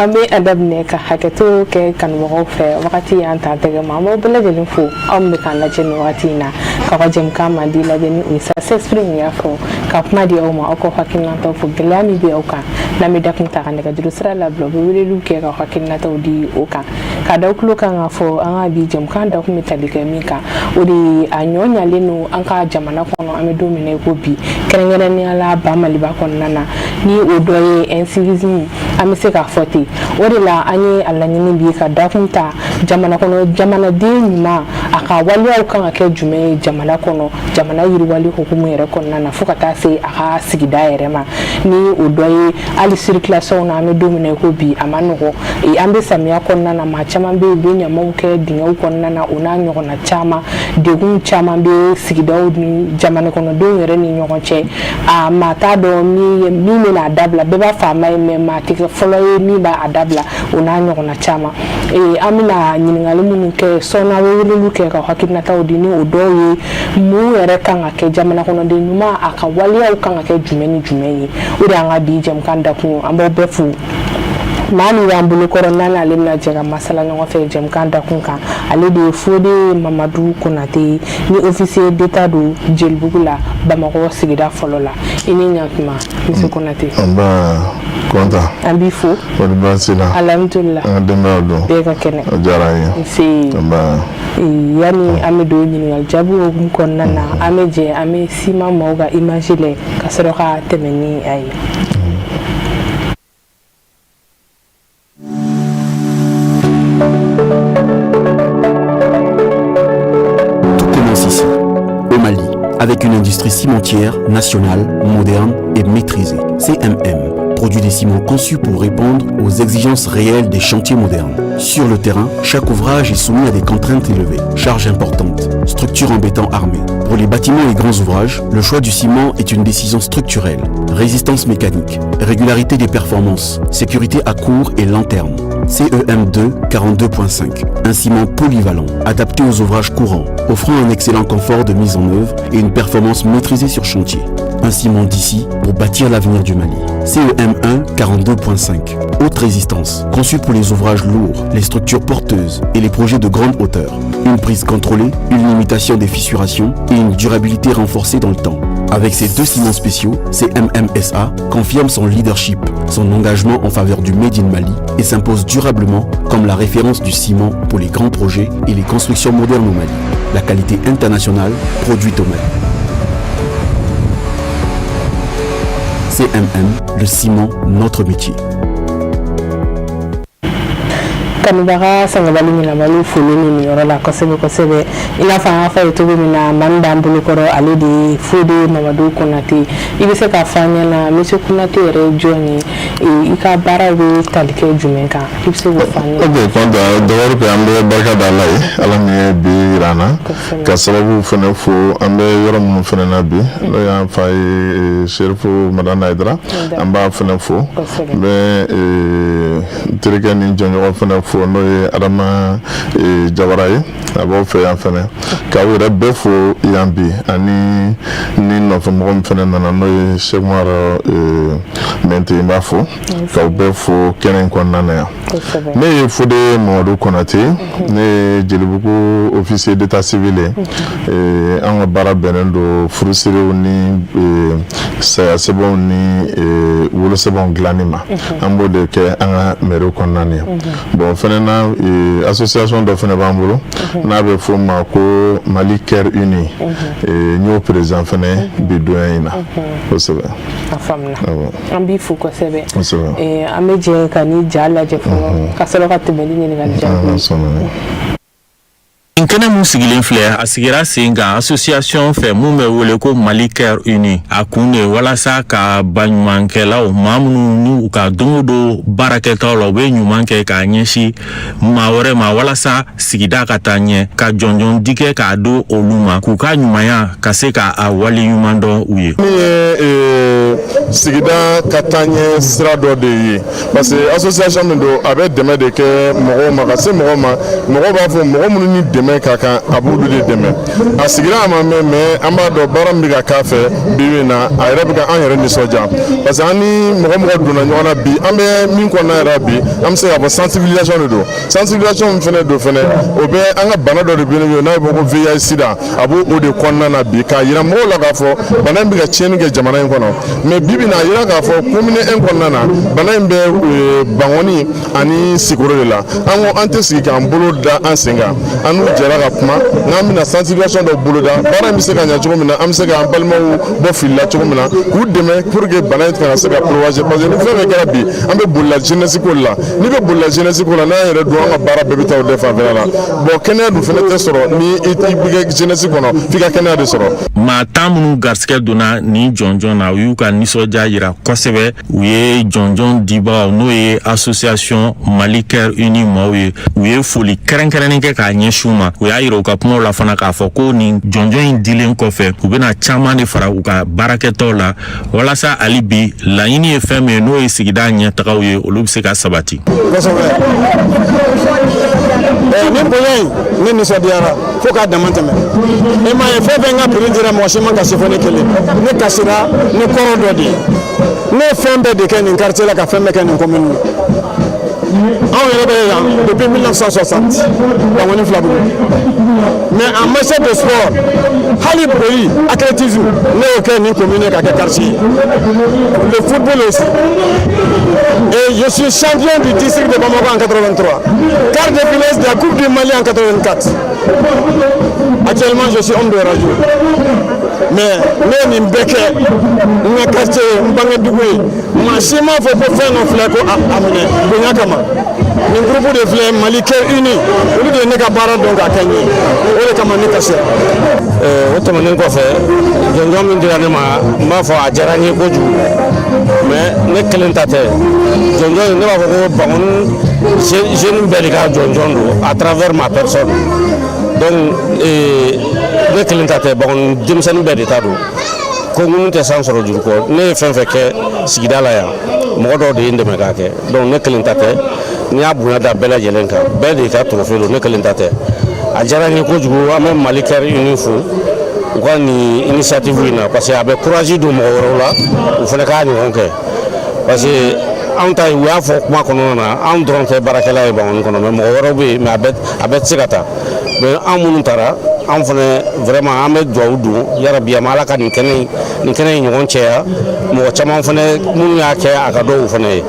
An bɛ a daminɛ ka hakɛto kɛ kanubagaw fɛ, wagati y'an ta tɛgɛ ma. An b'aw bɛɛ lajɛlen fo, aw min bɛ k'an lajɛ nin wagati in na, k'aw ka jɛmukan mandi lajɛ ni o ye Ça s'exprime. Y'a fɔ ka kuma di aw ma, aw ka hakilinataw fɔ, gɛlɛya min bɛ aw kan. N'an bɛ dakun ta ka nɛgɛjuru sira labila, u bɛ weleliw kɛ ka hakilinataw di o kan. Ka da tulo kan k'a fɔ an ka bi jɛmukan dakun bɛ tali kɛ min kan, o de ye a ɲɔ ɲalen don an ka jamana kɔnɔ, an bɛ don min na i ko bi, kɛrɛnkɛrɛnnenya la ba Maliba kɔnɔna na, ni o dɔ ye incivisme, an bɛ se k'a fɔ ten. O de la an ye a laɲini bi ka dakun ta jamana kɔnɔ, jamanaden ɲuman, a ka waleyaw kan ka kɛ jumɛn ye jamana kɔnɔ, jamana yiriwali hukumu yɛrɛ kɔnɔna na, fo ka taa se a ka sigida yɛrɛ ma, ni o dɔ ye hali circulation na. An bɛ don min na i ko bi, a ma nɔgɔ. An bɛ samiya kɔnɔna na, maa caman bɛ yen, u bɛ ɲamaw kɛ dingɛw kɔnɔna na, o n'a ɲɔgɔnna caman. Degun caman bɛ sigidaw ni jamana kɔnɔdenw yɛrɛ ni ɲɔgɔn cɛ. A maa t'a dɔn min bɛna a dabila. Bɛɛ b'a fɔ a ma ye, mais maa tɛ kɛ fɔlɔ ye min b'a dabila, o n'a ɲɔgɔnna caman. An bɛna ɲininkali minnu kɛ sɔɔni, aw bɛ weleliw kɛ ka hakilinataw di, ni o dɔw ye mun yɛrɛ kan ka kɛ jamana kɔnɔden ɲuman, a ka waleyaw kan ka kɛ jumɛn ni jumɛn ye. O de y'an ka bi jɛmukan dakun. An b'aw bɛɛ fo. Maa min b'an bolo kɔrɔ n'an n'ale bɛna jɛ ka masala ɲɔgɔn fɛ jɛmukan dakun kan, ale de ye Fode Mamadu Konate ye, ni officier d'état don Jelibugu la, Bamakɔ sigida fɔlɔ la. I ni ɲantuma, monsieur Konate. Nba, Kɔnta. An b'i fo. Kɔni baasi la? Alhamdulillah. An ka denbayaw don? Bɛɛ ka kɛnɛ. O diyara an ye. Nse. Nba. Yanni an bɛ don ɲininkali jaabi hukumu kɔnɔna na, an bɛ jɛ an bɛ sima maaw ka image lajɛ ka sɔrɔ ka tɛmɛ ni a ye. Tout commence ici, au Mali, avec une industrie cimentière nationale, moderne et maîtrisée. CMM produit des ciments conçus pour répondre aux exigences réelles des chantiers modernes. Sur le terrain, chaque ouvrage est soumis à des contraintes élevées, charges importantes, structures en béton armé. Pour les bâtiments et grands ouvrages, le choix du ciment est une décision structurelle. Résistance mécanique, régularité des performances, sécurité à court et long terme. CEM2 42.5, un ciment polyvalent, adapté aux ouvrages courants, offrant un excellent confort de mise en œuvre et une performance maîtrisée sur chantier. Un ciment d'ici pour bâtir l'avenir du Mali. CEM1 42.5, haute résistance, conçu pour les ouvrages lourds, les structures porteuses et les projets de grande hauteur. Une prise contrôlée, une limitation des fissurations et une durabilité renforcée dans le temps. Avec ces deux ciments spéciaux, CMMSA confirme son leadership, son engagement en faveur du Made in Mali et s'impose durablement comme la référence du ciment pour les grands projets et les constructions modernes au Mali. La qualité internationale produite au Mali. CMM, le ciment, notre métier. Kanubaga sangabali ɲinabali, foli ni nin yɔrɔ la kosɛbɛ kosɛbɛ. I n'a fɔ an y'a fɔ ye cogo min na, maa min b'an bolo kɔrɔ, ale de ye Fode Mamadu Konate. I bɛ se k'a fɔ an ɲɛna, monsieur Konate yɛrɛ ye jɔn ye? I ka baaraw bɛ tali kɛ jumɛn kan? I bɛ se k'o fɔ an ɲɛna. Ok, Kɔnta, d'abord que an bɛ barika da Ala ye, Ala min ye bi yira an na, ka sababu fana fo an bɛ yɔrɔ minnu fana na bi, n'o y'an fa ye Serifu Madani Hayidara, an b'a fana fo. N bɛ n terikɛ ni jɛɲɔgɔn fana fo, n'o ye Adama Jawara ye, a b'aw fɛ yan fana. K'aw yɛrɛ bɛɛ fo yan bi, ani ni nɔfɛmɔgɔ min fana nana, n'o ye Cheikh Umar Mɛnte, n b'a fo, k'aw bɛɛ fo kɛnɛ in kɔnɔna na yan. Ne ye Fode Mamadu Konate, ne ye Jelibugu officier d'état civil ye. An ka baara bɛnnen don furusiriw ni saya sɛbɛnw ni wolosɛbɛnw dilanni ma. An b'o de kɛ an ka mairie kɔnɔna na yan. Bon, fɛnɛ na, association dɔ fɛnɛ b'an bolo n'a bɛ f'o ma ko Mali Cœur Uni. N y'o président fɛnɛ bi donya in na kosɛbɛ. A faamuna, an b'i fo kosɛbɛ. An bɛ jɛ ka ni ja lajɛ fɔlɔ ka sɔrɔ ka tɛmɛ ni ɲininkali jaabi ye. Nin kɛnɛ mun sigilen filɛ, a sigira sen kan association fɛ mun bɛ wele ko Mali Cœur Uni. A kun de ye walasa ka baɲumankɛlaw, maa minnu ni u ka don o don baarakɛtaw la, u bɛ ɲuman kɛ k'a ɲɛsin maa wɛrɛ ma walasa sigida ka taa ɲɛ, ka jɔnjɔn di kɛ k'a don olu ma, k'u ka ɲumanya ka se k'a wale ɲuman dɔn u ye. Min ye Sigida ka taaɲɛ sira dɔ de ye, parce que association min don, a bɛ dɛmɛ de kɛ mɔgɔw ma, ka se mɔgɔw ma. Mɔgɔw b'a fɔ, mɔgɔ minnu ni dɛmɛ ka kan, a b'olu de dɛmɛ. A sigira, a ma mɛn, mais an b'a dɔn baara min bɛ ka k'a fɛ bi bi in na, a yɛrɛ bɛ ka an yɛrɛ nisɔndiya, parce que an ni mɔgɔ mɔgɔ donna ɲɔgɔn na bi, an bɛ min kɔnɔna yɛrɛ bi, an bɛ se k'a fɔ sensibilisation de don. Sensibilisation min fɛnɛ don fɛnɛ, o bɛ an ka bana dɔ de bɛ yen n'a bɛ fɔ ko VIH sida, a b'o o de kɔnɔna na bi, k'a yira mɔgɔw la k'a fɔ bana in bɛ ka tiɲɛni kɛ jamana in kɔnɔ. Mais bi bi in na, a yira k'a fɔ commune 1 kɔnɔna na, bana in bɛ Bankɔni ani Sikoro de la. An ko an tɛ sigi k'an bolo da an sen kan. An n'u jɛra ka kuma n'an bɛna sensibilisation dɔ boloda, baara in bɛ se ka ɲɛ cogo min na, an bɛ se k'an balimaw bɔ fili la cogo min na, k'u dɛmɛ pour que bana in kana se ka propager, parce que ni fɛn fɛn kɛra bi, an bɛ bolila jeunesse ko de la. N'i bɛ bolila jeunesse ko la, n'an yɛrɛ dun, an ka baara bɛɛ bɛ taa o de fanfɛla la. Bon, kɛnɛya dun fɛnɛ tɛ sɔrɔ ni i bɛ kɛ jeunesse kɔnɔ, f'i ka kɛnɛya de sɔrɔ. Maa 10 minnu garisɛgɛ donna nin jɔnjɔn na, u y'u ka nisɔndiya yira kosɛbɛ. U ye jɔnjɔn dibagaw, n'o ye association Mali Cœur Uni maaw ye, u ye foli kɛrɛnkɛrɛnnen kɛ k'a ɲɛsin u ma. U y'a yira u ka kumaw la fana k'a fɔ ko nin jɔnjɔn in dilen kɔfɛ, u bɛna caman de fara u ka baarakɛtɔw la, walasa hali bi laɲini ye fɛn min ye, n'o ye sigida ɲɛtagaw ye, olu bɛ se ka sabati. Kosɛbɛ. Nin bonya in, ne nisɔndiyara fo k'a dama tɛmɛ. E m'a ye, fɛn fɛn ka prix dira, mɔgɔ si ma kasi fo ne kelen. Ne kasira ni kɔrɔ dɔ de ye. Ne ye fɛn bɛɛ de kɛ nin quartier la, ka fɛn bɛɛ kɛ nin commune na. Anw yɛrɛ bɛ yan depuis 1960, Bankoni Filabugu. Mais en matière de sport, hali boli, athlétisme, ne y'o kɛ nin commune ka kɛ quartier ye. Le football aussi, et je suis champion du district de Bamako en 83, quart de finale de la Coupe du Mali en 84. Actuellement, je suis homme de radio. Mais ne ye nin bɛɛ kɛ n ka quartier ye, n bangedugu ye. Maa si m'a fɔ ko fɛn dɔ filɛ ko a minɛ bonya kama. Nin groupe de filɛ, Mali Cœur Uni, olu de ye ne ka baara dɔn k'a kɛ n ye. O de kama ne kasira. O tɛmɛnen kɔfɛ, jɔnjɔn min dira ne ma, n b'a fɔ a diyara n ye kojugu, mais ne kelen ta tɛ. Jɔnjɔn in, ne b'a fɔ ko Bankoni jeune bɛɛ de ka jɔnjɔn don à travers ma personne. Donc ne kelen ta tɛ, Bankoni denmisɛnnin bɛɛ de ta don. Ko minnu tɛ san sɔrɔ juru kɔ, ne ye fɛn fɛn kɛ sigida la yan, mɔgɔ dɔw de ye n dɛmɛ k'a kɛ. Donc ne kelen ta tɛ. N'i y'a bonya da bɛɛ lajɛlen kan, bɛɛ de ka trophée don, ne kelen ta tɛ. A diyara n ye kojugu. An bɛ Mali Cœur Uni fo u ka nin initiative in na, parce que a bɛ courage don mɔgɔ wɛrɛw la, u fana k'a ɲɔgɔn kɛ, parce que anw ta ye, u y'a fɔ kuma kɔnɔna na, anw dɔrɔn tɛ baarakɛla ye Bankoni kɔnɔ, mais mɔgɔ wɛrɛw bɛ yen, mais a bɛɛ tɛ se ka taa. Mais an minnu taara, anw fana vraiment, an bɛ dugawu don yarabi a ma, Ala ka nin kɛnɛ in ɲɔgɔn cɛya mɔgɔ caman fana minnu y'a kɛ, a ka dɔw fana ye,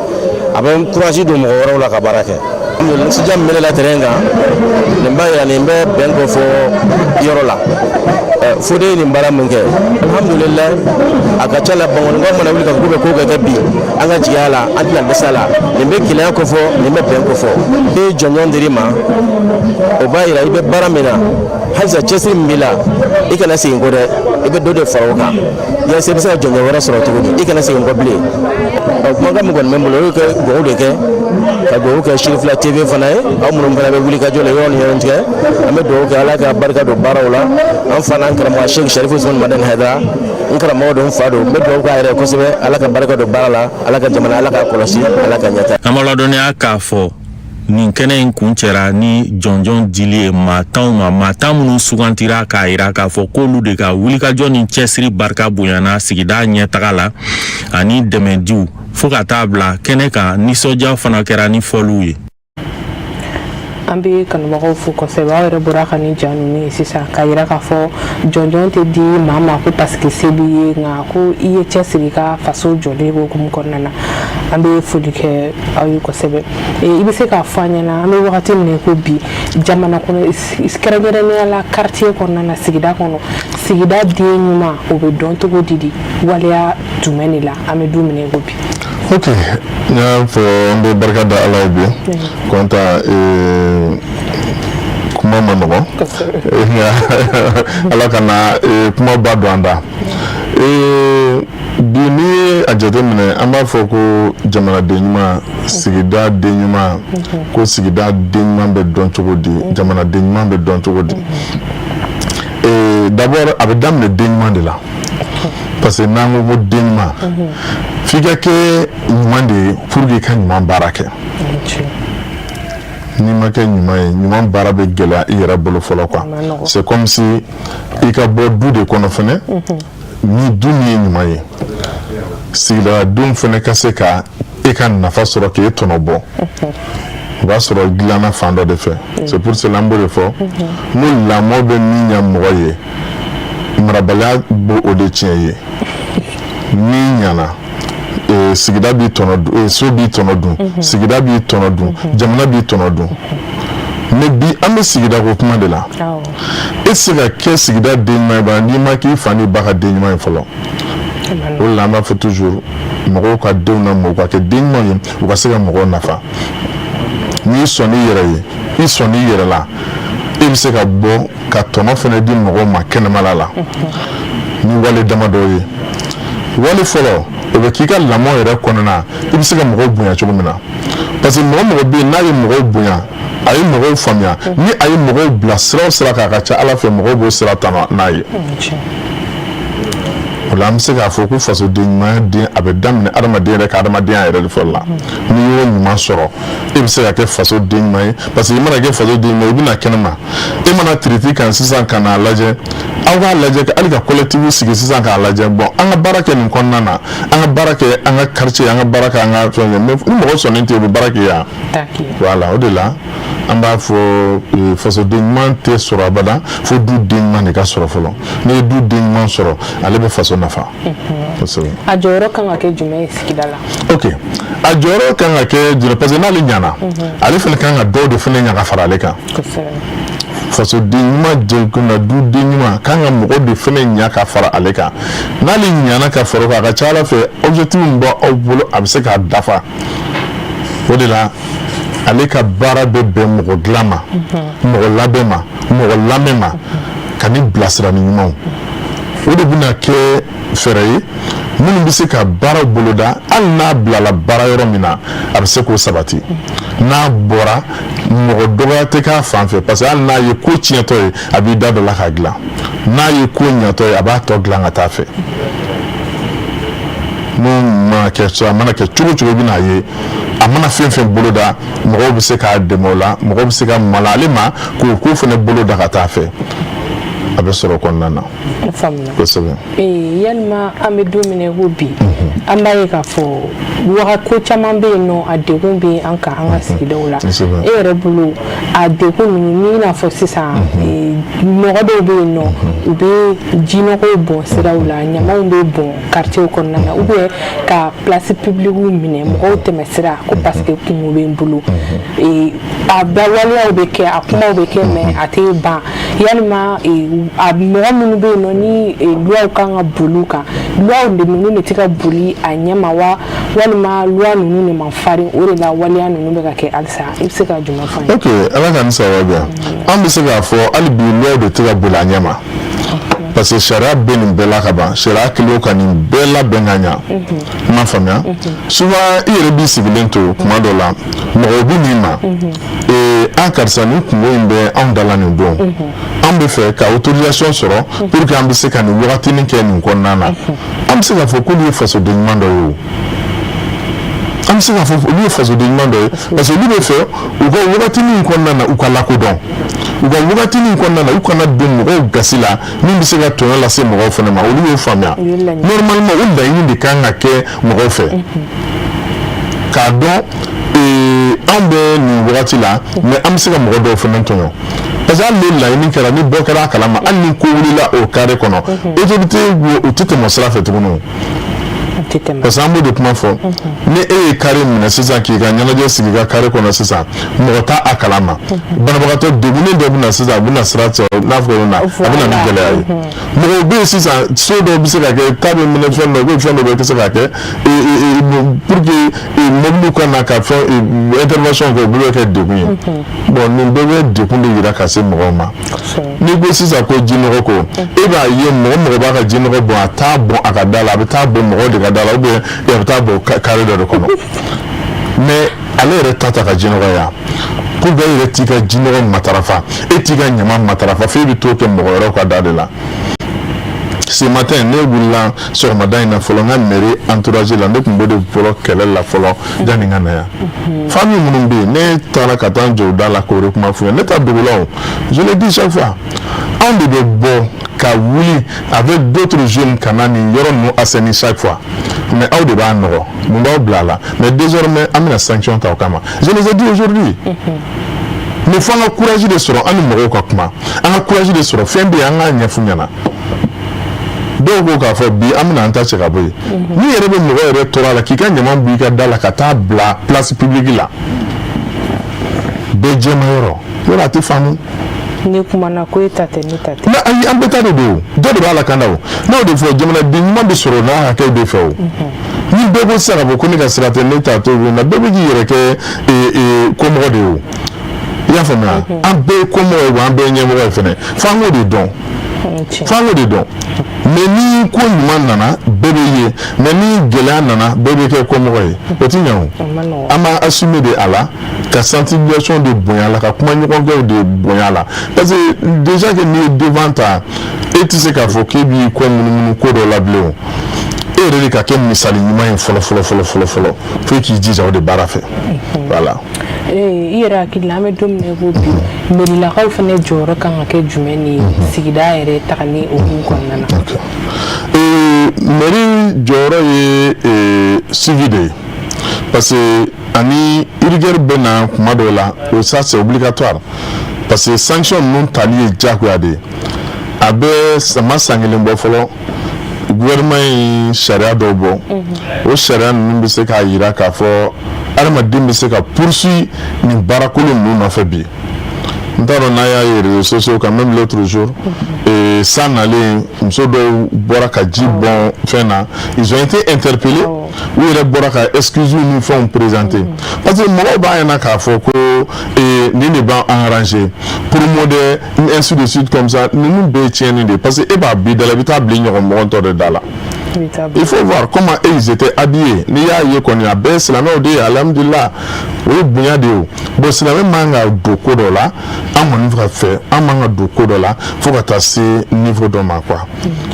a bɛ courage don mɔgɔ wɛrɛw la ka baara kɛ. Nisɔndiya min bɛ ne la terrain kan, nin b'a yira nin bɛ bɛn ko fɔ yɔrɔ la. Fode ye nin baara min kɛ, alhamdulilayi, a ka ca la, Bankɔnikaw mana wuli ka fɔ k'u bɛ ko kɛ bi, an ka jigin a la, an tɛna dɛsɛ a la. Nin bɛ kelenya kofɔ, nin bɛ bɛn kofɔ. Ni jɔnjɔn dir'i ma, o b'a yira i bɛ baara min na halisa, cɛsiri min b'i la, i kana segin kɔ dɛ, i bɛ dɔ de fara o kan yasa i bɛ se ka jɔnjɔn wɛrɛ sɔrɔ cogo di. I kana segin kɔ bilen. Ɔ, kumakan min kɔni bɛ n bolo, o ye ka dugawu de kɛ, ka dugawu kɛ Sirifila TV fana ye, aw minnu fana bɛ wuli ka jɔ la yɔrɔ ni ɲɔgɔn cɛ. An bɛ dugawu kɛ, Ala ka barika don baaraw la. An fa n'an karamɔgɔ Sɛki Sarifu Usumani Madani Hayidara, n karamɔgɔ don, n fa don, n bɛ dugawu k'a yɛrɛ kosɛbɛ. Ala ka barika don baara la, Ala ka jamana, Ala k'a kɔlɔsi, Ala ka ɲɛta. An b'a ladɔnniya k'a fɔ nin kɛnɛ in kun cɛra ni jɔnjɔn dili ye maa 10 ma, maa 10 minnu sugantira k'a yira k'a fɔ k'olu de ka wulikajɔ ni cɛsiri barika bonyana sigida ɲɛtaga la ani dɛmɛdiw, fo ka taa bila kɛnɛ kan. Nisɔndiya fana kɛra ni fɔliw ye. An bɛ kanubagaw fo kosɛbɛ. Aw yɛrɛ bɔra ka nin ja ninnu ye sisan k'a yira k'a fɔ jɔnjɔn tɛ di maa ma ko parce que se b'i ye, nka ko i ye cɛsiri ka faso jɔlen hukumu kɔnɔna na. An bɛ foli kɛ aw ye kosɛbɛ. I bɛ se k'a fɔ an ɲɛna, an bɛ wagati min na ko bi, jamana kɔnɔ, kɛrɛnkɛrɛnnenya la quartier kɔnɔna na, sigida kɔnɔ, sigida den ɲuman, o bɛ dɔn cogo di, waleya jumɛn de la, an bɛ don min na i ko bi? Ok, n y'a fɔ, an bɛ barika da Ala ye bi. Kɔntan, kuma ma nɔgɔn, nka Ala kana kuma ba don an da bi. N'i ye a jateminɛ, an b'a fɔ ko jamanaden ɲuman, sigida den ɲuman, ko sigida den ɲuman bɛ dɔn cogo di, jamanaden ɲuman bɛ dɔn cogo di? D'abord, a bɛ daminɛ den ɲuman de la. Parce que n'an ko ko den ɲuman, f'i ka kɛ ɲuman de ye pour que i ka ɲuman baara kɛ. N'i ma kɛ ɲuman ye, ɲuman baara bɛ gɛlɛya i yɛrɛ bolo fɔlɔ quoi. C'est comme si i ka bɔ du de kɔnɔ fɛnɛ, ni du min ye ɲuman ye, sigidaladenw fɛnɛ ka se ka e ka nafa sɔrɔ, k'e tɔnɔ bɔ, o b'a sɔrɔ dilanna fan dɔ de fɛ. C'est pour cela an b'o de fɔ n ko lamɔ bɛ min ɲɛ mɔgɔ ye, marabaliya b'o o de tiɲɛ ye. N'i ɲana, sigida b'i tɔnɔ dun, so b'i tɔnɔ dun, sigida b'i tɔnɔ dun, jamana b'i tɔnɔ dun. Mais bi, an bɛ sigida ko kuma de la. E tɛ se ka kɛ sigida den ɲuman ye ba n'i ma k'i fa n'i ba ka den ɲuman ye fɔlɔ. O de la an b'a fɔ toujours, mɔgɔw ka denw lamɔ, u ka kɛ den ɲuman ye, u ka se ka mɔgɔw nafa. N'i sɔnn'i yɛrɛ ye, i sɔnn'i yɛrɛ la, e bɛ se ka bɔ ka tɔnɔ fana di mɔgɔw ma kɛnɛmala la ni wale damadɔ ye. Wale fɔlɔ, o bɛ k'i ka lamɔ yɛrɛ kɔnɔna, i bɛ se ka mɔgɔw bonya cogo min na. Parce que mɔgɔ mɔgɔ bɛ yen, n'a ye mɔgɔw bonya, a ye mɔgɔw faamuya, ni a ye mɔgɔw bila sira o sira kan, a ka ca Ala fɛ, mɔgɔw b'o sira ta n'a ye. O la, an bɛ se k'a fɔ ko fasoden ɲumanya den, a bɛ daminɛ adamaden yɛrɛ ka adamadenya yɛrɛ de fɔlɔ la. N'i y'o ɲuman sɔrɔ, e bɛ se ka kɛ fasoden ɲuman ye. Parce que i mana kɛ fasoden ɲuman ye, i bɛna kɛnɛma, e mana tiriti kan sisan ka n'a lajɛ, aw k'a lajɛ hali ka collectif sigi sisan k'a lajɛ, bon, an ka baara kɛ nin kɔnɔna na, an ka baara kɛ an ka quartier, an ka baara kɛ an ka fɛn kɛ. Mais ni mɔgɔ sɔnnen tɛ, u bɛ baara kɛ yan. Voilà, o de la an b'a fɔ fasoden ɲuman tɛ sɔrɔ abada fo du den ɲuman de ka sɔrɔ fɔlɔ. N'i ye du den ɲuman sɔrɔ, ale bɛ faso nafa kosɛbɛ. A jɔyɔrɔ kan ka kɛ jumɛn ye sigida la? Ok, a jɔyɔrɔ kan ka kɛ jumɛn? Parce que n'ale ɲana, ale fana kan ka dɔw de fana ɲa ka fara ale kan. Fasoden ɲuman jɛkun na, duden ɲuman kan ka mɔgɔ de fana ɲa ka fara ale kan. N'ale ɲana ka fara o kan, a ka ca Ala fɛ, objectif min bɔ aw bolo, a bɛ se k'a dafa. O de la ale ka baara bɛ bɛn mɔgɔ dilan ma, mɔgɔ labɛn ma, mɔgɔ lamɛn ma, ka ni bilasirani ɲumanw. O de bɛna kɛ fɛɛrɛ ye minnu bɛ se ka baaraw boloda. Hali n'a bilala baara yɔrɔ min na, a bɛ se k'o sabati. N'a bɔra, mɔgɔ dɔgɔya tɛ k'a fan fɛ, parce que hali n'a ye ko tiɲɛtɔ ye, a b'i da dɔ la k'a dilan. N'a ye ko ɲɛtɔ ye, a b'a tɔ dilan ka taa fɛ. N'o mana kɛ, a mana kɛ cogo cogo, i bɛna ye a mana fɛn fɛn boloda, mɔgɔw bɛ se k'a dɛmɛ o la, mɔgɔw bɛ se ka malo ale ma k'o ko fana boloda ka taa fɛ. A bɛ sɔrɔ kɔnɔna na. Kosɛbɛ. Yalima an bɛ don min na i ko bi, an b'a ye k'a fɔ waga ko caman bɛ yen nɔ, a degun bɛ an kan an ka sigidaw la. E yɛrɛ bolo, a degun ninnu ni i n'a fɔ sisan mɔgɔ dɔw bɛ yen nɔ, u bɛ jinɔgɔw bɔn siraw la, ɲamanw bɛ bɔn quartier kɔnɔna na, ou bien ka place publique minɛ, mɔgɔw tɛmɛ sira ko parce que kungo bɛ n bolo. A bɛɛ waleyaw bɛ kɛ, a kumaw bɛ kɛ, mais a tɛ ban. Yalima a mɔgɔ minnu bɛ yen nɔ, ni loi kan ka boli u kan, loi de ninnu de tɛ ka boli a ɲɛ ma wa, walima loi ninnu de ma farin, o de la waleya ninnu bɛ ka kɛ halisa? I bɛ se ka jumɛn fɔ an ye? Ok, Ala ka ni sababu bɛn. An bɛ se k'a fɔ hali bi, loi de tɛ ka boli a ɲɛ ma, parce que sariya bɛ nin bɛɛ la ka ban. Sariya kelen ka nin bɛɛ labɛn ka ɲa, i m'a faamuya? Souvent, i yɛrɛ b'i sigilen to, kuma dɔ la, mɔgɔw bɛ n'i ma: ee, an karisa, nin kungo in bɛ anw da la nin don, an bɛ fɛ ka autorisation sɔrɔ pour que an bɛ se ka nin wagatinin kɛ nin kɔnɔna na. An bɛ se k'a fɔ k'olu ye fasoden ɲuman dɔ ye o. An bɛ se k'a fɔ olu ye fasoden ɲuman dɔ ye, parce que olu bɛ fɛ u ka wagatinin kɔnɔna na, u ka lakodɔn, u ka wagatinin kɔnɔna na, u kana don mɔgɔw gasi la min bɛ se ka tɔɲɔ lase mɔgɔw fana ma. Olu y'o faamuya. Normalement, o laɲini de kan ka kɛ mɔgɔw fɛ k'a dɔn anw bɛ nin wagati la, mais an bɛ se ka mɔgɔ dɔw fana tɔɲɔ, parce que hali ni laɲini kɛra, ni bɔ kɛra a kalama, hali ni ko wulila o carré kɔnɔ, autorité u tɛ tɛmɛ o sira fɛ tuguni. Parce que an b'o de kuma fɔ: ni e ye carré minɛ sisan k'i ka ɲɛnajɛ sigi i ka carré kɔnɔ sisan, mɔgɔ t'a a kalama, banabagatɔ degunnen dɔ bɛ na sisan, a bɛ na sira sɔrɔ n'a fɔ na, a bɛ na ni gɛlɛya ye. Mɔgɔw bɛ yen sisan, so dɔw bɛ se ka kɛ k'a bɛ minɛ, fɛn dɔ bɛ, fɛn dɔ bɛ se ka kɛ pour que mɔbiliw ka na ka fɛn intervention kɛ, o bɛɛ bɛ kɛ degun ye. Bon, nin bɛɛ bɛ degun de yira ka se mɔgɔw ma. N'i ko sisan ko jinɔgɔ ko, e b'a ye mɔgɔ mɔgɔ b'a ka jinɔgɔ bɔn, a t'a bɔn a ka da la, a bɛ taa bɔn mɔgɔw de ka da la, ou bien a bɛ taa bɔn carré dɔ de kɔnɔ. Mais ale yɛrɛ ta ta ka jinɔgɔ yan ko bɛɛ yɛrɛ t'i ka jinɔgɔ matarafa, e t'i ka ɲama matarafa, f'e bɛ t'o kɛ mɔgɔ wɛrɛw ka da de la. Ce matin, ne wulila sɔgɔmada in na fɔlɔ, n ka mairie entourage la, ne tun b'o de fɔlɔ kɛlɛ la fɔlɔ yanni n ka na yan. Famille minnu bɛ yen, ne taara ka taa n jɔ u da la k'o de kuma f'u ye. Ne ta dogo la o, je le dis chaque fois, anw de bɛ bɔ ka wuli avec d'autres jeunes ka na nin yɔrɔ ninnu assainir chaque fois, mais aw de b'a nɔgɔ. Mun b'aw bila a la? Mais désormais, an bɛna sanction ta o kama, je les ai dit aujourd'hui. Mais fo an ka courage de sɔrɔ, an ni mɔgɔw ka kuma, an ka courage de sɔrɔ. Fɛn bɛ yen, an k'a ɲɛf'u ɲɛna. Dɔw ko k'a fɔ bi an bɛna an ta cɛ ka bɔ yen. N'i yɛrɛ bɛ mɔgɔ yɛrɛ tɔɔrɔ a la k'i ka ɲama bɔ i ka da la ka taa bila place publique la, bɛɛ jɛma yɔrɔ yɔrɔ, a tɛ faamu. Ni kumana ko e ta tɛ, ne ta tɛ. Mais ayi, an bɛɛ ta de don, dɔ de b'a la ka na o. N'o de fɔ, jamanaden ɲuman bɛ sɔrɔ n'a hakɛw de fɛ o. Ni bɛɛ ko sisan k'a fɔ ko ne ka sira tɛ, ne ta t'o na, bɛɛ bɛ k'i yɛrɛ kɛ komɔgɔ de ye o. I y'a faamuya? An bɛɛ ye komɔgɔ ye wa, an bɛɛ ye ɲɛmɔgɔ ye fɛnɛ. F'an k'o de dɔn, f'an k'o de dɔn. Mais ni ko ɲuman nana, bɛɛ bɛ ye, mais ni gɛlɛya nana, bɛɛ bɛ kɛ kɔmɔgɔ ye, o ti ɲɛ o. An b'a assumer de a la, ka sensibilisation de bonya la, ka kuma ɲɔgɔnkɛw de bonya la, parce que déjà que n'i ye devant ta, e tɛ se k'a fɔ k'e b'i kɔ munumunu ko dɔ la bilen o. E yɛrɛ de ka kɛ misali ɲuman ye fɔlɔ fɔlɔ fɔlɔ fɔlɔ fɔlɔ, fo k'i jija o de baara fɛ, voilà. I yɛrɛ hakili la, an bɛ don min na i ko bi, mairilakaw fana jɔyɔrɔ kan ka kɛ jumɛn ni sigida yɛrɛ tagali hukumu kɔnɔna na? Mairie jɔyɔrɔ ye suivi de ye, parce que ani rigueur bɛ na kuma dɔw la o. Ça, c'est obligatoire, parce que sanction ninnu tali ye diyagoya de ye. A bɛ sama san kelen bɔ fɔlɔ, gouvernement ye sariya dɔw bɔ. O sariya ninnu bɛ se k'a jira k'a fɔ adamaden bɛ se ka poursuivre nin baarakolon ninnu nɔfɛ bi. N t'a dɔn n'a y'a ye réseaux sociaux kan, même l'autre jour, san nalen, muso dɔw bɔra ka ji bɔn fɛn na, ils ont été interpellés, u yɛrɛ bɔra ka excuse ni fɛnw présenter, parce que mɔgɔw b'a ɲɛna k'a fɔ ko nin de b'an arranger promo de, ainsi de suite comme ça. Ninnu bɛɛ ye tiɲɛni de ye, parce que e b'a b'i da la, i bɛ taa bila i ɲɔgɔn mɔgɔ tɔ de da la. Il faut voir comment eux, ils étaient habillés. N'i y'a ye kɔni, a bɛɛ ye silamɛw de ye, alhamdulilah, o ye bonya de ye o. Bon, silamɛ man ka don ko dɔ la, an kɔni ka fɛ an man ka don ko dɔ la fo ka taa se niveau dɔ ma quoi.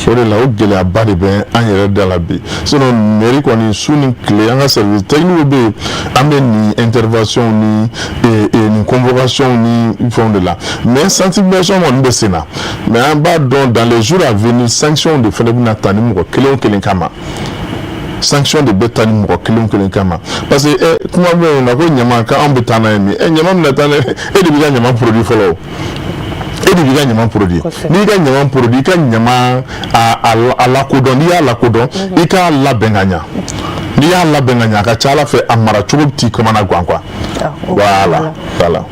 O de la, o gɛlɛyaba de bɛ an yɛrɛ da la bi. Sinon mairie kɔni, su ni tile, an ka service technique bɛ yen, an bɛ nin intervention ni nin convocation ni fɛnw de la. Mais sensibilisation kɔni bɛ sen na, mais an b'a dɔn, dans les jours à venir, sanction de fana bɛna ta ni mɔgɔ kelen o kelen kama. Sanction de bɛ ta ni mɔgɔ kelen o kelen kama, parce que kuma bɛ yen na ko ɲama k'anw bɛ taa n'a ye min ɲama bɛna taa n'a ye, e de b'i ka ɲama produit fɔlɔ o. E de b'i ka ɲama produit. N'i ka ɲama produit, i ka ɲama a lakodɔn. N'i y'a lakodɔn, i k'a labɛn ka ɲa. N'i y'a labɛn ka ɲa, a ka ca ala fɛ, a mara cogo t'i kamana gan quoi. Voilà.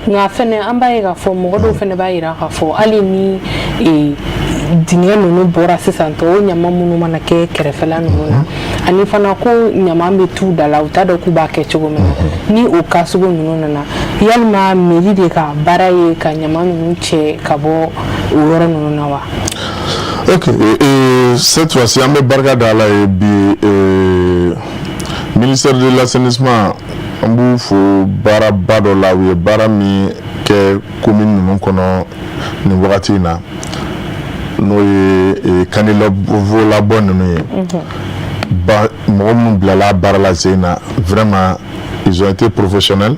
Nka fɛnɛ, an b'a ye k'a fɔ mɔgɔ dɔw fɛnɛ b'a yira k'a fɔ hali ni dingɛ ninnu bɔra sisan tɔ, o ɲama minnu mana kɛ kɛrɛfɛla ninnu na, ani fana ko ɲama bɛ t'u da la, u t'a dɔn k'u b'a kɛ cogo min na. Ni o cas sugu ninnu nana, yalima mairie de ka baara ye ka ɲama ninnu cɛ ka bɔ o yɔrɔ ninnu na wa? Ok, cette fois-ci, an bɛ barika da Ala ye bi. Ministère de l'assainissement, an b'u fo baaraba dɔ la, u ye baara min kɛ commune ninnu kɔnɔ nin wagati in na, n'o ye caniveau labɔ ninnu ye. Ba mɔgɔ minnu bilala baara la sen na, vraiment, ils ont été professionnels,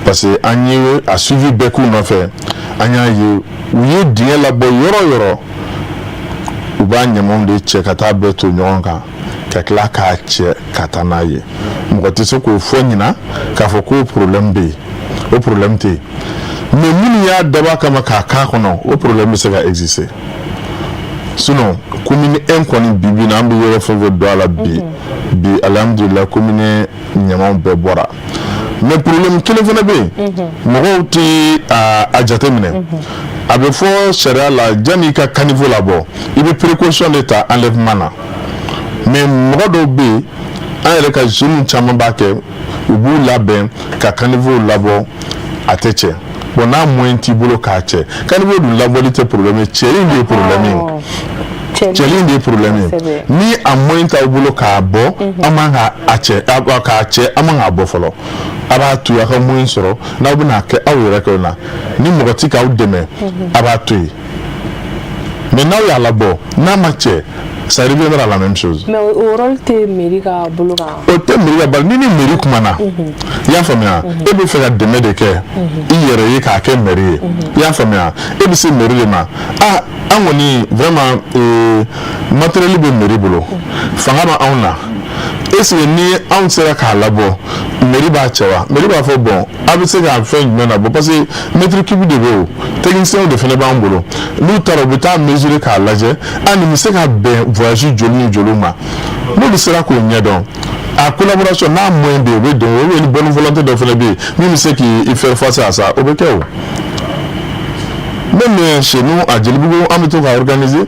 parce que an ye a suivi bɛɛ k'u nɔfɛ. An y'a ye, u ye dingɛ labɔ yɔrɔ o yɔrɔ, u b'a ɲamaw de cɛ ka taa bɛɛ to ɲɔgɔn kan, ka tila k'a cɛ ka taa n'a ye. Mɔgɔ tɛ se k'o fɔ ɲina k'a fɔ ko problème bɛ yen, o problème tɛ yen. Mais minnu y'a dabɔ a kama k'a k'a kɔnɔ, o problème bɛ se ka exister. Sinon commune 1 kɔni, bi bi in na, an bɛ yɔrɔ fɛn fɛn don a la bi bi, alhamdulilah, commune ɲamaw bɛɛ bɔra. Mais problème kelen fana bɛ yen, mɔgɔw tɛ a jateminɛ. A bɛ fɔ sariya la, janni i ka caniveau labɔ, i bɛ précaution de ta enlèvement na. Mais mɔgɔ dɔw bɛ yen, an yɛrɛ ka jeunes caman b'a kɛ, u b'u labɛn ka caniveau labɔ, a tɛ cɛ. Bon, n'a moyen t'i bolo k'a cɛ, caniveau dun labɔli tɛ problème ye, cɛli de ye problème ye, cɛli de ye problème ye. Ni a moyen t'aw bolo k'a bɔ, an man ka a cɛ, k'a cɛ, an man k'a bɔ fɔlɔ. A b'a to yen, a ka moyen sɔrɔ, n'aw bɛna kɛ aw yɛrɛ kɛ o la, ni mɔgɔ ti k'aw dɛmɛ, a b'a to yen. Mais n'aw y'a labɔ, n'a ma cɛ, ça reviendra à la même chose. Mais o rôle tɛ mairie ka bolo kan? O tɛ mairie ka bari ni mairie kumana, i y'a faamuya, e bɛ fɛ ka dɛmɛ de kɛ i yɛrɛ ye k'a kɛ mairie ye, i y'a faamuya, e bɛ se mairie de ma. Ah, an kɔni vraiment matériel bɛ mairie bolo, fanga bɛ anw na. Est ce que ni anw sera k'a labɔ, mairie b'a cɛ wa? Mairie b'a fɔ bon, a bɛ se ka fɛn jumɛn labɔ? Parce que mètre cube de bɛ yen, o technicien de fana b'an bolo. N'u taara, u bɛ taa mesurer k'a lajɛ, a nin bɛ se ka bɛn voyage joli ni joli ma. N'olu sera k'o ɲɛdɔn, a collaboration n'a moyen bɛ yen, o bɛ don o. Ni bonne volonté dɔ fana bɛ yen min bɛ se k'i faire face à ça, o bɛ kɛ. O même chez nous à Djelibougou, an bɛ to ka organiser,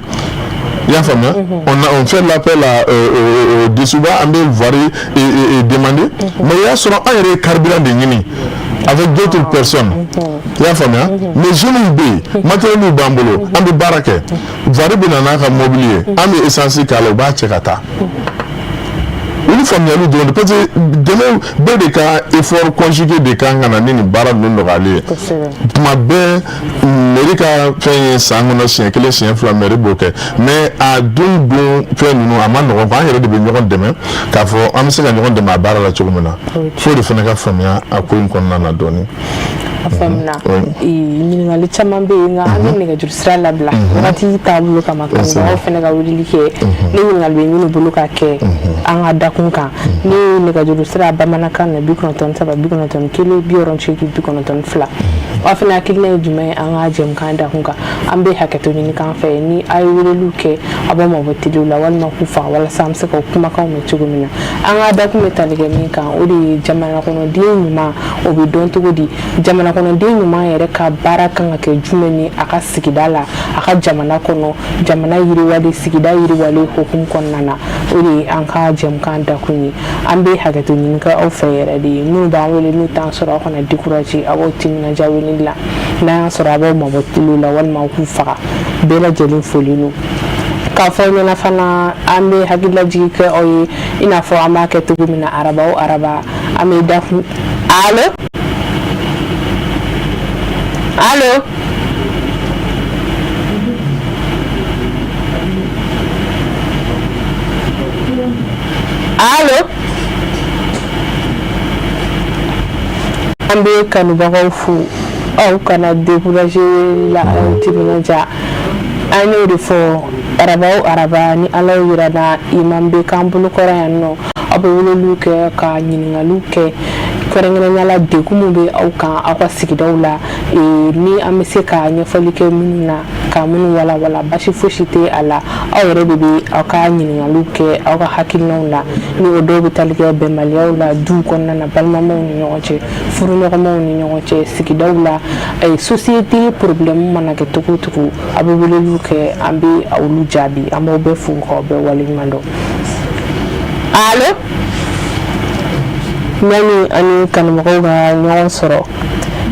i y'a faamuya, on fait l'appel à au Desuba, an bɛ voirie et demander, mais i y'a sɔrɔ an yɛrɛ ye carburant de ɲini avec d'autres personnes, i y'a faamuya. Mais jeunes bɛ yen, matériel b'an bolo, an bɛ baara kɛ. Voirie bɛ na n'a ka mobili ye, an bɛ essence k'a la, u b'a cɛ ka taa. Olu faamuyali dɔrɔn de, parce que dɛmɛ bɛɛ de ka effort conjugué de kan ka na ni nin baara ninnu nɔgɔyali ye. Tuma bɛɛ mairie ka fɛn ye san kɔnɔ siɲɛ kelen, siɲɛ fila, mairie b'o kɛ. Mais a dun dun fɛn ninnu, a ma nɔgɔn. An yɛrɛ de bɛ ɲɔgɔn dɛmɛ k'a fɔ an bɛ se ka ɲɔgɔn dɛmɛ a baara la cogo min na, f'o de fana ka faamuya a ko in kɔnɔna na dɔɔnin. A faamuna. Ɲininkali caman bɛ yen, nka an bɛ nɛgɛjuru sira labila wagati taabolo kama, kanubagaw fana ka weleli kɛ ni ɲininkali bɛ minnu bolo ka kɛ an ka dakun kan. Ni nɛgɛjuru sira bamanankan na, 93 91 68 92. Aw fana hakilina ye jumɛn ye an ka jɛmukan dakun kan? An bɛ hakɛto ɲini k'an fɛ, ni a ye weleliw kɛ, a b'aw mabɔ teliw la walima k'u faga, walasa an bɛ se ka kumakanw mɛn cogo min na. An ka dakun bɛ tali kɛ min kan, o de ye jamana kɔnɔden ɲuman, o bɛ dɔn cogo di? Jamana kɔnɔden ɲuman yɛrɛ ka baara kan ka kɛ jumɛn ni a ka sigida la, a ka jamana kɔnɔ, jamana yiriwalen, sigida yiriwalen hukumu kɔnɔna na? O de ye an ka jɛmukan dakun ye. An bɛ hakɛto ɲini kɛ aw fɛ yɛrɛ de ye. Minnu b'an wele n'u t'an sɔrɔ, aw kana décourager, aw b'aw timinadiya weleli la. N'an y'a sɔrɔ, a b'aw mabɔ teliw la walima aw k'u faga. Bɛɛ lajɛlen foli don k'a fɔ aw ɲɛna fana. An bɛ hakililajigi kɛ aw ye, i n'a fɔ an b'a kɛ cogo min na araba o araba, an bɛ dakun. Allo, allo, allo. An bɛ kanubagaw fo, aw kana décourager la, aw timinadiya. An y'o de fɔ, araba o araba, ni Ala y'o yira na, imam bɛ k'an bolokɔrɔ yan nɔ. Aw bɛ weleliw kɛ ka ɲininkaliw kɛ, kɛrɛnkɛrɛnnenya la degun min bɛ aw kan aw ka sigidaw la, ni an bɛ se ka ɲɛfɔli kɛ minnu na, ka minnu walawala, basi fosi tɛ a la. Aw yɛrɛ de bɛ aw ka ɲininkaliw kɛ aw ka hakilinaw la, ni o dɔw bɛ tali kɛ bɛnbaliyaw la duw kɔnɔna na, balimamaw ni ɲɔgɔn cɛ, furuɲɔgɔnmaw ni ɲɔgɔn cɛ, sigidaw la, société problème mana kɛ cogo o cogo, a bɛ weleliw kɛ, an bɛ olu jaabi. An b'aw bɛɛ fo k'aw bɛɛ waleɲuman dɔn. Allo, yanni ani kanubagaw ka ɲɔgɔn sɔrɔ,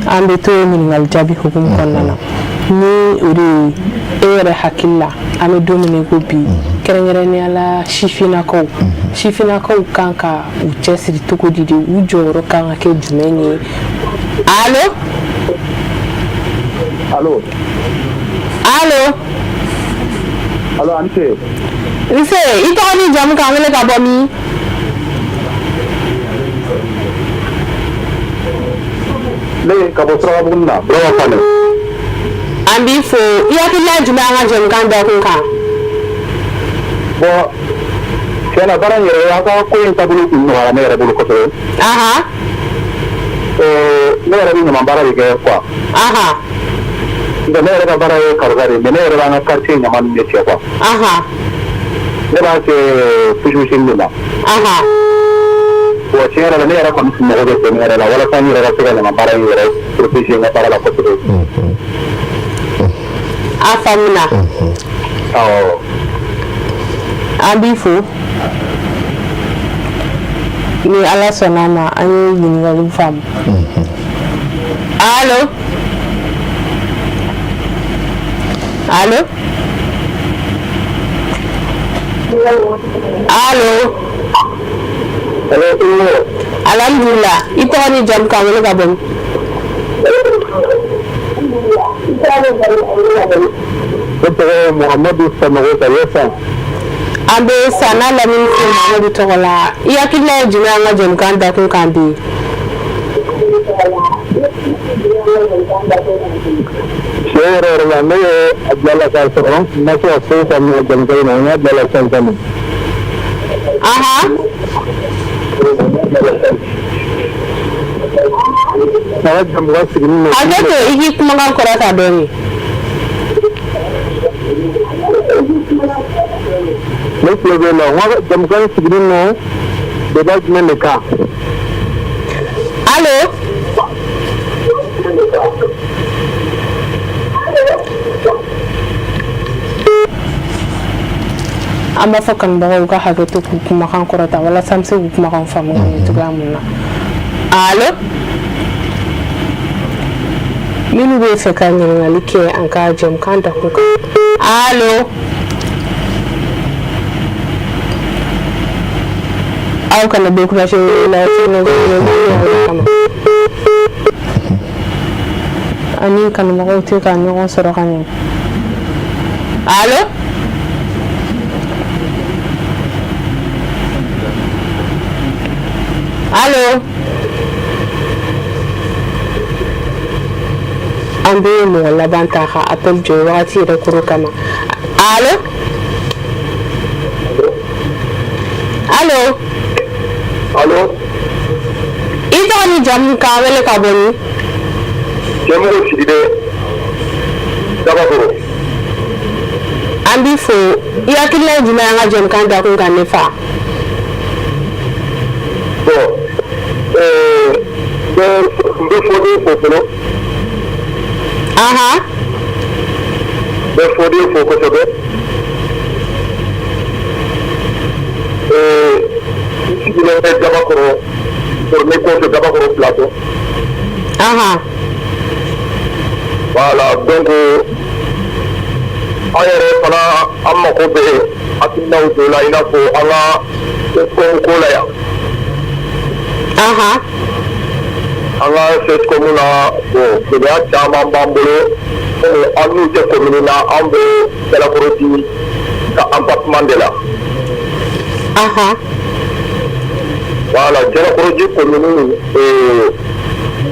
an bɛ to ɲininkali jaabi hukumu kɔnɔna na, ni o de ye e yɛrɛ hakili la, an bɛ don min na ko bi, kɛrɛnkɛrɛnnenya la sifinnakaw kan ka u cɛsiri cogo di de? U jɔyɔrɔ kan ka kɛ jumɛn ye? Allo. Allo. Allo. Allo, a ni ce. Nse, i tɔgɔ ni jamu, k'an wele ka bɔ min? Ne ka bɔ Surakabugu na, Burama Fane. An b'i fo. I hakilina ye jumɛn an ka jɛmukan dakun kan? Bon, tiɲɛ na, baara in yɛrɛ, aw ka ko in taabolo kun nɔgɔyara ne yɛrɛ bolo kosɛbɛ. Ne yɛrɛ bɛ ɲaman baara de kɛ quoi. Nka ne yɛrɛ ka baara ye karoga de ye, mais ne yɛrɛ b'an ka quartier ɲaman ninnu de cɛ quoi. Ne b'a kɛ pusu de la. Bon, tiɲɛ yɛrɛ la, ne yɛrɛ kɔni tun mago bɛ dɛmɛ yɛrɛ la walasa n yɛrɛ ka se ka ɲaman baara in yɛrɛ protéger n ka baara la kosɛbɛ. A faamuna. Awɔ. An b'i fo. Ni Ala sɔnna a ma, an ye ɲininkaliw faamu. Allo, allo, allo. Alhamdulillah. I tɔgɔ ni jamu, k'an wele ka bɔ min? Ne tɔgɔ ye Muhamadu Sanogo ka bɔ San. An bɛ San n'a lamini fo Muhamadu tɔgɔ la. I hakilina ye jumɛn an ka jɛmukan dakun kan bi? Tiɲɛ yɛrɛ yɛrɛ la, ne ye a bila la k'a sɔrɔ n ma se ka foyi faamuya jɛmukan in na, n y'a bila la sisan sisan. A ka jɛmukan sigilen don. Hakɛ to, i k'i kumakan kɔrɔta dɔɔnin. Ne tulo b'e la, n ka jɛmukan sigilen don débat jumɛn de kan? Allo? An b'a fɔ kanubagaw ka hakɛ to k'u kumakan kɔrɔta walasa an bɛ se k'u kumakan faamu ka ɲɛ cogoya mun na. Allo? Minnu bɛ fɛ ka ɲininkali kɛ an ka jɛmukan dakun kan. Allo? Aw kana décourager la kama. Ani kanubagaw tɛ ka ɲɔgɔn sɔrɔ ka ɲɛ. Allo? Allo? An bɛ mɔgɔ laban ta ka appel jɔ wagati yɛrɛ koro kama. Allo? Allo? Allo? I tɔgɔ ni jamu, k'an wele ka bɔ min? Cɛmɔgɔ Sidibe, Dabakɔrɔ. An b'i fo. I hakilina ye jumɛn ye an ka jɛmukan dakun kan, ne fa? Bon, n bɛ Fode fo fɔlɔ. N bɛ Fode fo kosɛbɛ. N sigilen bɛ Dabakɔrɔ, ne kɔfɛ Dabakɔrɔ Plateau. Voilà, donc an yɛrɛ fana, an mako bɛ hakilinaw dɔ la, i n'a fɔ an ka CSCOM ko la yan. An ka CSCOM na, bon, gɛlɛya caman b'an bolo, komi an n'u tɛ commune na, an bɛ Jalakɔrɔji ka emplacement de la. Voilà, Jalakɔrɔji commune,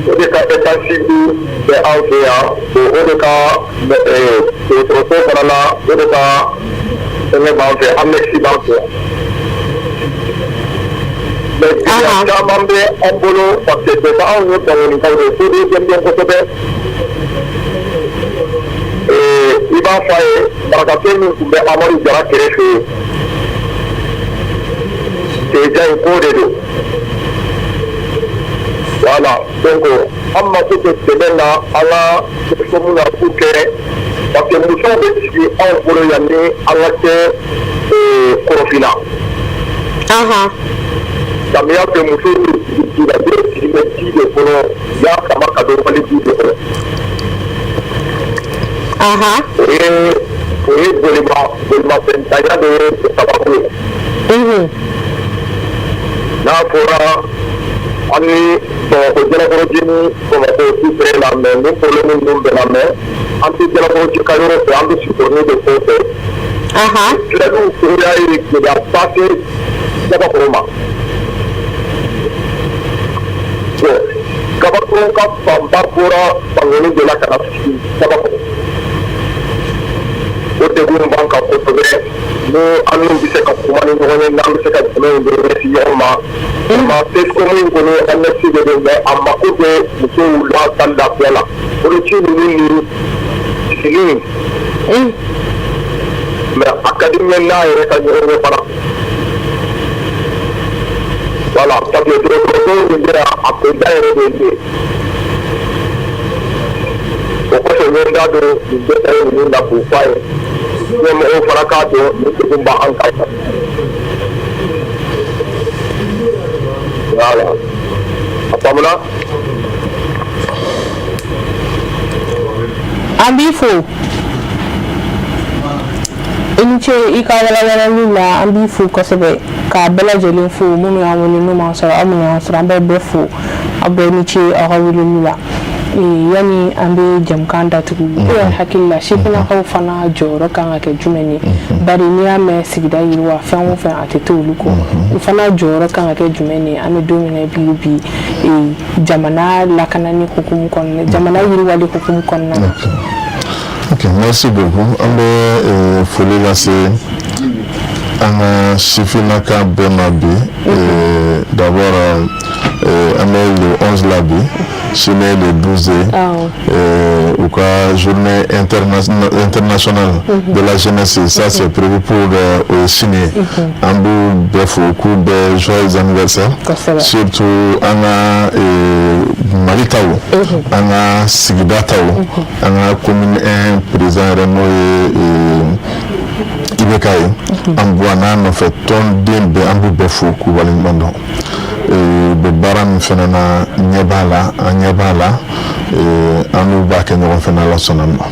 o de ka état civil bɛ an fɛ yan, o de ka dɔgɔtɔrɔso fana la, o de ka fɛngɛ b'an fɛ, annexe b'an fɛ yan. Mais gɛlɛya caman bɛ an bolo, parce que déjà anw ye Bankɔnikaw de ye, Fode bɛ dɔn kosɛbɛ. I b'a fɔ a ye, marakafɛn min tun bɛ Amadu Jara kɛrɛfɛ yen, déjà in ko de don. Voilà, donc an mako bɛ dɛmɛ na an ka CSCOM na pour que, parce que musow bɛ sigi anw bolo yan ni an ka kɛ kɔrɔfinna. Samiya fɛ, musow bɛ sigi ji la, den sigi bɛ ji de kɔnɔ, u y'a sama ka don wali ji de kɔnɔ. O ye bolimafɛntanya de ye, o sababu ye. N'a fɔra an ni Bamakɔ, Jalakɔrɔji ni Bamakɔ tout près la, mais nin problème ninnu bɛɛ la, mais an tɛ Jalakɔrɔji ka yɔrɔ fɛ, an bɛ Sikɔrɔni de kɔfɛ. Tilaliw cogoya ye gɛlɛyaba se Gabakɔrɔ ma. Bon, Gabakɔrɔ ka fanba bɔra Bankɔni de la ka na sigi Gabakɔrɔ. O degun b'an kan kosɛbɛ. Ni an n'u bɛ se ka kuma ni ɲɔgɔn ye, n'an bɛ se ka dɛmɛ dɔ ɲɛsin ɲɔgɔn ma. Vraiment, CSCOM in kɔni, annexe de don, mais a mako bɛ musow la ka lafiya la. Boloci ninnu ni sigili, mais a ka di n ye n'a yɛrɛ ka ɲɔgɔn ye fana. Voilà, parce que dɔgɔtɔrɔso min bɛ yan, a président yɛrɛ de ye ne ye. O kɔfɛ, n ye n da don nin détail ninnu na k'o f'a ye. Ɲɛmɔgɔw fana k'a dɔn nin degun b'an kan. Voilà, a faamuna. An b'i fo, i ni ce i ka walawalali la. An b'i fo kosɛbɛ, k'a bɛɛ lajɛlen fo, minnu y'an wele, n'u m'an sɔrɔ, aw minnu y'an sɔrɔ, an b'aw bɛɛ fo. Aw bɛɛ ni ce aw ka weleli la. Yanni an bɛ jɛmukan datugu, e yɛrɛ hakili la, sifinnakaw fana jɔyɔrɔ kan ka kɛ jumɛn ye? Bari n'i y'a mɛn sigida yiriwa, fɛn o fɛn, a tɛ to olu kɔ. U fana jɔyɔrɔ kan ka kɛ jumɛn ye an bɛ don min na bi bi, jamana lakanani hukumu kɔnɔna, jamana yiriwali hukumu kɔnɔna na? Ok, merci beaucoup. An bɛ foli lase an ka sifinnaka bɛɛ ma bi. D'abord, an bɛ le 11 la bi, sini le 12 ye u ka journée internationale de la jeunesse. Ça, c'est prévu pour o ye sini ye. An b'u bɛɛ fo k'u bɛɛ joyeux anniversaire, surtout an ka Mali taw, an ka sigida taw, an ka commune 1 président yɛrɛ, n'o ye IBK ye, an bɔ a n'a nɔfɛ tɔnden bɛɛ, an b'u bɛɛ fo k'u waleɲuman dɔn. U bɛ baara min fana na, ɲɛ b'a la, an ɲɛ b'a la, an n'u b'a kɛ ɲɔgɔn fɛ n'Ala sɔnna ma.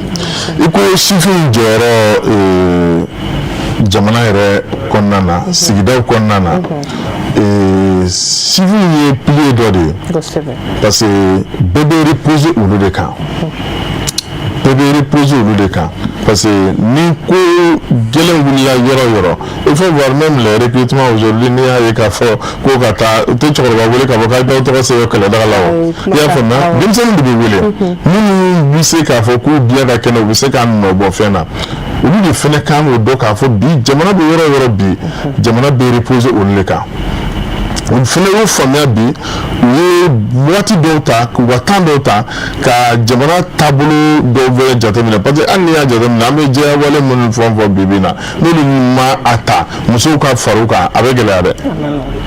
I ko sifin jɔyɔrɔ jamana yɛrɛ kɔnɔna na, sigidaw kɔnɔna na, sifin ye pilier dɔ de ye, parce que bɛɛ bɛ reposer olu de kan, bɛɛ bɛ reposer olu de kan, parce que ni ko gɛlɛn wulila yɔrɔ o yɔrɔ, il faut voir même les recrutements aujourd'hui. N'i y'a ye k'a fɔ ko ka taa, u tɛ cɛkɔrɔba wele k'a fɔ k'a b'aw tɔgɔ sɛbɛn kɛlɛdaga la. O, i y'a faamuya, denmisɛnnin de bɛ wele, minnu bɛ se k'a fɔ k'u biɲɛ ka kɛnɛ, u bɛ se k'a nɔ bɔ fɛn na. Olu de fana kan k'o dɔn k'a fɔ bi jamana bɛ yɔrɔ o yɔrɔ bi, jamana bɛ reposer olu de kan. U fana y'o faamuya bi, u ye waati dɔw ta k'u ka temps dɔw ta ka jamana taabolo dɔw bɛɛ jateminɛ, parce que hali n'i y'a jateminɛ, an bɛ jɛya wale minnu fɛn fɔ bi bi in na, n'olu ma a ta musow ka far'u kan, a bɛ gɛlɛya dɛ.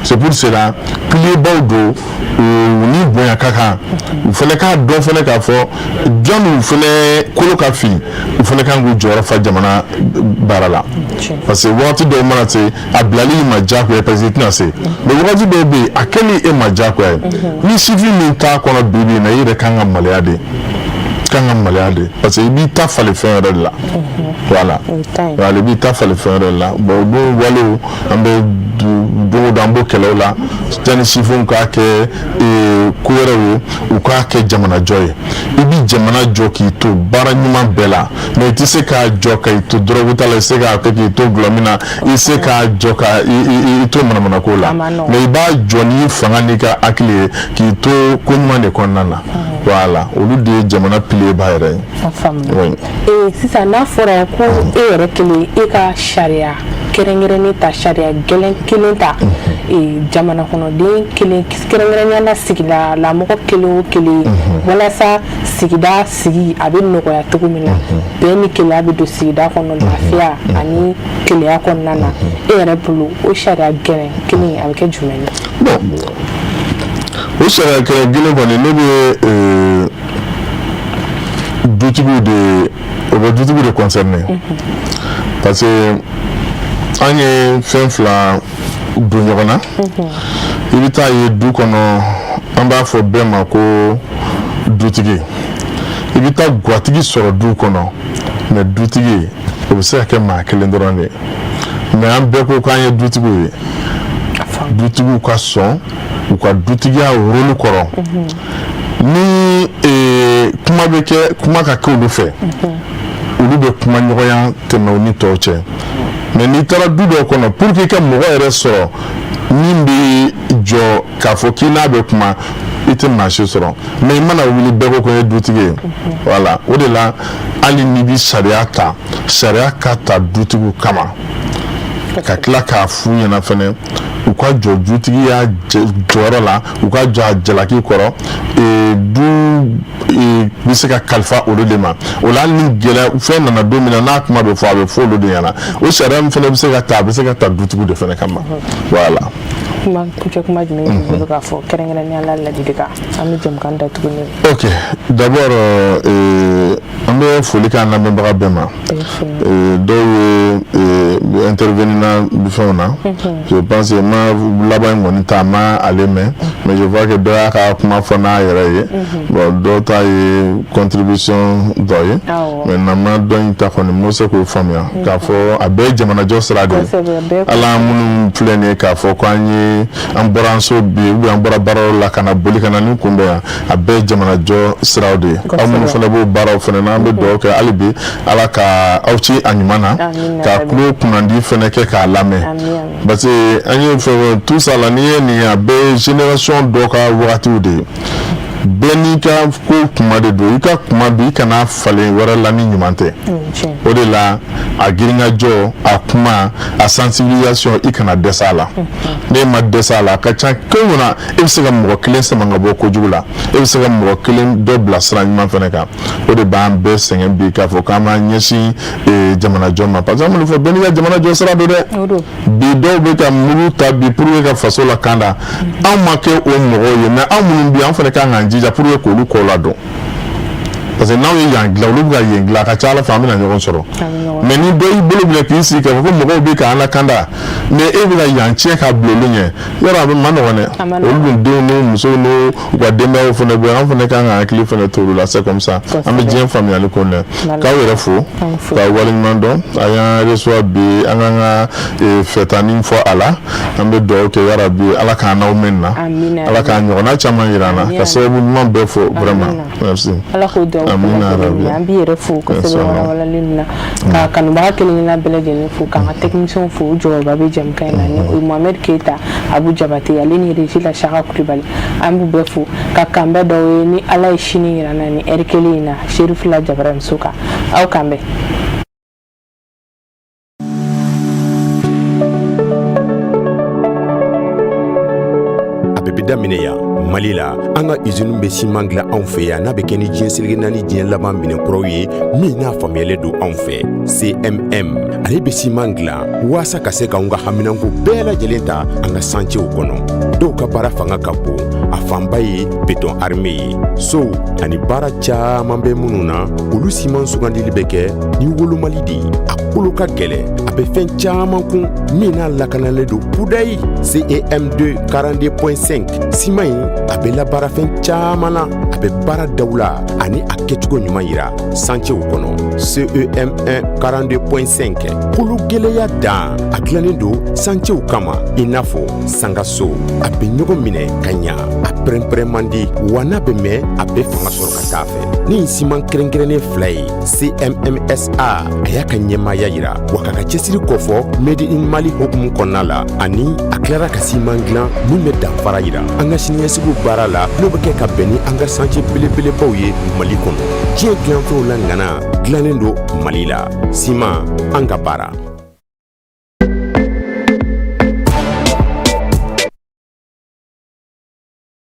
C'est pour cela pilier baw don, u ni bonya ka kan. U fana k'a dɔn fana k'a fɔ jɔnniw fana kolo ka fin, u fana kan k'u jɔyɔrɔ fa jamana baara la, parce que waati dɔw mana se, a bilali ma diyagoya, parce que i tɛna se. Mais wagati dɔw bɛ yen, a kɛli e ma diyagoya ye. Ni sifin min t'a kɔnɔ bi bi in na, i yɛrɛ kan ka maloya de, kan ka maloya de, parce que i b'i ta falen fɛn wɛrɛ de la. Voilà, i b'i ta falen fɛn wɛrɛ de la. Bon, o dun walew, an bɛ don o don an b'o kɛlɛw la yanni sifinw k'a kɛ ko wɛrɛw ye, u k'a kɛ jamanajɔ ye. I bi jamana jɔ k'i to baara ɲuman bɛɛ la, mais i tɛ se k'a jɔ k'i to dɔrɔgu ta la, i tɛ se k'a kɛ k'i to gulɔmin na, i tɛ se k'a jɔ ka i to manamanako la, mais i b'a jɔ n'i fanga n'i ka hakili ye k'i to ko ɲuman de kɔnɔna na. Voilà, olu de ye jamana pilier ba yɛrɛ ye. A faamuya. Sisan, n'a fɔra ko e yɛrɛ kelen, e ka sariya kɛrɛnkɛrɛnnen ta, sariya gɛlɛn kelen ta, jamana kɔnɔden kelen, kɛrɛnkɛrɛnnenya la sigida la mɔgɔ kelen o kelen, walasa sigida sigi a bɛ nɔgɔya cogo min na, bɛn ni kelenya bɛ don sigida kɔnɔ, lafiya ani kelenya kɔnɔna na, e yɛrɛ bolo, o sariya gɛlɛn kelen a bɛ kɛ jumɛn ye? Bon, o sariya gɛlɛn kelen kɔni, ne bɛ dutigiw de, o bɛ dutigiw de concerner, parce que an ye fɛn fila don ɲɔgɔn na. I bɛ taa ye du kɔnɔ, an b'a fɔ bɛɛ ma ko dutigi. I bɛ taa gatigi sɔrɔ du kɔnɔ, mais dutigi, o bɛ se ka kɛ maa kelen dɔrɔn de ye. Mais an bɛɛ ko k'an ye dutigiw ye. Dutigiw ka sɔn u ka dutigiya rôle kɔrɔ. Ni kuma bɛ kɛ, kuma ka kɛ olu fɛ, olu bɛ kuma ɲɔgɔnya tɛmɛ u ni tɔw cɛ. Mais n'i taara du dɔw kɔnɔ, pour que i ka mɔgɔ yɛrɛ sɔrɔ min bɛ jɔ k'a fɔ k'i n'a bɛ kuma, i tɛ maa si sɔrɔ. Mais i mana wuli, bɛɛ ko ko n ye dutigi ye. Voilà, o de la, hali n'i bɛ sariya ta, sariya ka ta dutigiw kama, ka tila k'a f'u ɲɛna fɛnɛ u ka jɔ dutigiya jɔyɔrɔ la, u ka jɔ a jalaki kɔrɔ. Du bɛ se ka kalifa olu de ma. O la, hali ni gɛlɛya fɛn nana don min na, n'a kuma bɛ fɔ, a bɛ fɔ olu de ɲɛna. O sariya min fɛnɛ bɛ se ka ta, a bɛ se ka ta dutigiw de fɛnɛ kama. Voilà. Kuma kuncɛ kuma jumɛn b'i bolo k'a fɔ, kɛrɛnkɛrɛnnenya la ladilikan, an bɛ jɛmukan datugu ni Ok, d'abord An bɛ foli k'an lamɛnbaga bɛɛ ma. Dɔw ye intervenir na fɛnw na, je pense que ma laban in kɔni ta ma ale mɛn, mais je vois que dɔ y'a ka kuma fɔ n'a yɛrɛ ye. Bon, dɔw ta ye contribution dɔ ye. Maintenant, ma dɔ in ta kɔni, n se k'o faamuya k'a fɔ a bɛɛ ye jamanajɔ sira de ye. Ala minnu filɛ nin ye, k'a fɔ ko an ye an bɔra an so bi ou bien an bɔra baarayɔrɔ la ka na boli ka na ni kunbɛn yan, a bɛɛ ye jamanajɔ siraw de ye. Aw minnu fana b'o baaraw fana na, an bɛ dugawu kɛ hali bi, Ala ka aw ci a ɲuman na, ka tulo kunnandi fana kɛ k'a lamɛn, parce que an ye fɛn tout ça la, n'i ye nin ye, a bɛɛ ye génération dɔ ka wagatiw de ye. Bɛɛ n'i ka ko kuma de don. I ka kuma bi, i kana falen wɛrɛ la ni ɲuman tɛ. O de la, a girinkajɔ, a kuma, a sensibilisation, i kana dɛsɛ a la. N'e ma dɛsɛ a la, a ka ca ko mun na, e bɛ se ka mɔgɔ kelen sama ka bɔ kojugu la, e bɛ se ka mɔgɔ kelen dɔ bila sira ɲuman fana kan. O de b'an bɛɛ sɛgɛn bi, k'a fɔ k'an b'an ɲɛsin jamanajɔ ma, parce que an fɔ bɛɛ n'i ka jamanajɔ sira don dɛ. Bi, dɔw bɛ ka muru ta bi pour que ka faso lakanda. Anw ma kɛ o mɔgɔw ye, mais anw minnu bi, an fana kan k'an jija pour que k'olu kɔ ladɔn, parce que n'aw ye yan dilan, olu bɛ ka yen dilan, a ka ca Ala fɛ, an bɛna ɲɔgɔn sɔrɔ. Mais ni dɔ y'i bolo minɛ k'i sigi k'a fɔ ko mɔgɔw bɛ k'an lakanda, mais e bɛ ka yan tiɲɛ k'a bila olu ɲɛ, yɔrɔ a bɛ ma nɔgɔn dɛ. Olu dun denw n'u musow n'u u ka denbayaw fana bɛ, an fana kan ka hakili fana to olu la. C'est comme ça an bɛ diɲɛ faamuyali ko dɛ. K'aw yɛrɛ fo, k'aw waleɲuman dɔn. A y'an reçoit bi, an k'an ka fɛtanin fɔ a la. An bɛ dugawu kɛ, yarabi, Ala k'an n'aw mɛn na, Ala k'an ɲɔgɔnna caman yira an na, ka sababu ɲuman bɛɛ fo vraiment, merci. Ala k'o dugawu. An b'i yɛrɛ fo kosɛbɛ walawalali nin na, ka kanubaga kelen kelenna bɛɛ lajɛlen fo, k'an ka technicien fo, u jɔyɔrɔba bɛ jɛmukan in na, ni o ye Mohamed Keyita, Abu Jabate, ale ni régie la Saka Kulibali. An b'u bɛɛ fo ka kanbɛn dɔw ye. Ni Ala ye sini yira n na ni heure kelen in na, Serifu la Jabaramuso kan, aw kan bɛn. A bɛɛ bɛ daminɛ yan Mali la. An ka izini bɛ siman dilan anw fɛ yan, n'a bɛ kɛ ni diɲɛ seleke naani diɲɛ laban minɛn kuraw ye, min n'a faamuyalen don anw fɛ. CMM, ale bɛ siman dilan waasa ka se k'anw ka haminanko bɛɛ lajɛlen ta an ka santiyew kɔnɔ. Dɔw ka baara fanga ka bon, a fanba ye béton armé ye. Sow ani baara caman bɛ minnu na, olu siman sugandili bɛ kɛ ni wolomali de ye. A kolo ka gɛlɛn, a bɛ fɛn caman kun, min n'a lakanalen don kudayi. CEM2 42.5 siman in, a bɛ labaara fɛn caman na. A bɛ baara dawula ani a kɛcogo ɲuman yira santiyew kɔnɔ. CEM1 42.5, kolo gɛlɛya dan, a dilannen don santiyew kama, i n'a fɔ sangaso. A bɛ ɲɔgɔn minɛ ka ɲa, a pɛrɛnpɛrɛn man di, wa n'a bɛ mɛn, a bɛ fanga sɔrɔ ka taa fɛ. Ni siman kɛrɛnkɛrɛnnen fila ye, CMMSA, a y'a ka ɲɛmaaya yira wa k'a ka cɛsiri kofɔ Made in Mali hukumu kɔnɔna la, ani a tilara ka siman dilan min bɛ danfara yira an ka siniɲɛsigiw baara la, n'o bɛ kɛ ka bɛn ni an ka santiye belebelebaw ye Mali kɔnɔ. Diɲɛ dilanfɛnw la ŋana dilannen don Mali la. Siman, an ka baara.